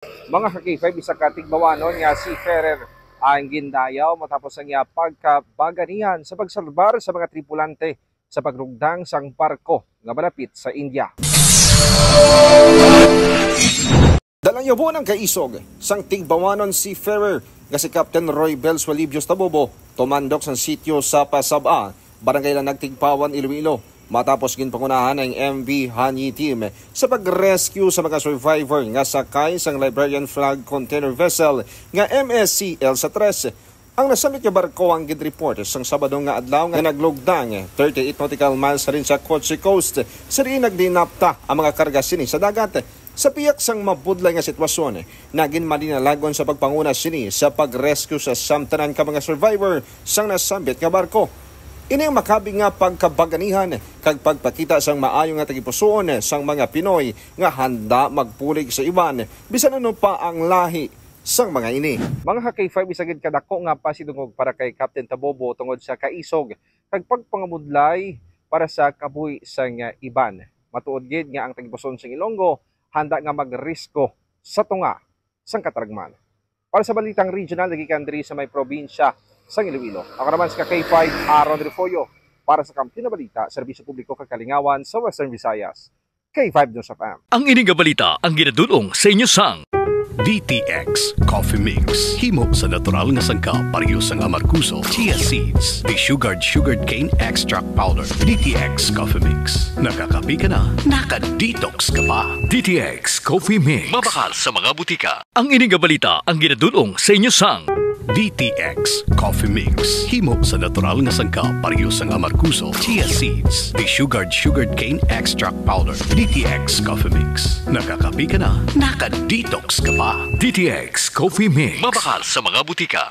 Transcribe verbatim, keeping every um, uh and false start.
Mga ka-K five, isa ka Tigbawanon nga si Ferrer ang gindayaw matapos ang iya pagkabaganihan sa pagsalbar sa mga tripulante sa paglugdang sang barko nga malapit sa India. Dalayawon ang kaisog sang Tigbawanon seafarer nga si Captain Roy Bells Walibios Tabobo, tumandok sang sitio sa Pasab-a, Barangay Lanag, Tigpawan, Iloilo, matapos ginpangunahan ang M V Hanyi team sa pag-rescue sa mga survivor nga sakay sang Liberian flag container vessel nga M S C Elsa tres. Ang nasambit nga barko ang ginreport sang Sabado nga adlaw nga naglugdang thirty-eight nautical miles halin sa Kochi Coast, sa diin nagdinapta ang mga karga sini sa dagat. Sa pihak sang mabudlay nga sitwasyon, nagin malinalagon sa pagpanguna sini sa pag-rescue sa samtanan ka mga survivor sang nasambit nga barko. Ini ang makabig nga pagkabaganihan kag pagpakita sang maayo nga tagipusoon sang mga Pinoy nga handa magpulig sa iban bisan ano pa ang lahi sang mga ini. Mga ka-K five, isa gid kadako nga pasidungog para kay Captain Tabobo tungod sa kaisog kag pagpangabudlay para sa kabuhi sang iban. Matuod gid nga ang tagipusoon sang Ilonggo handa nga magrisko sa tunga sang kataragman. Para sa balitang regional, nagikan diri sa may probinsya sang Iloilo. Ako naman si ka-K five, Aaron Refollo, para sa Kampiyon nga Balita, Serbisyo Publiko kag Kalingawan sa Western Visayas. K five News F M. Ang ini nga balita ang ginadul-ong sa inyo sang D T X Coffee Mix. Himo sa natural nga sangkap, pareho sang amargoso, chia seeds, desugared sugarcane extract powder. D T X Coffee Mix. Nakakape ka na, naka-detox ka pa. D T X Coffee Mix. Mabakal sa mga butika. Ang ini nga balita ang ginadul-ong sa inyo sang D T X Coffee Mix. Himo sa natural nga sangkap, pareho sang amargoso, chia seeds, desugared sugarcane extract powder. D T X Coffee Mix. Nakakape ka na, naka-detox ka pa. D T X Coffee Mix. Mabakal sa mga butika.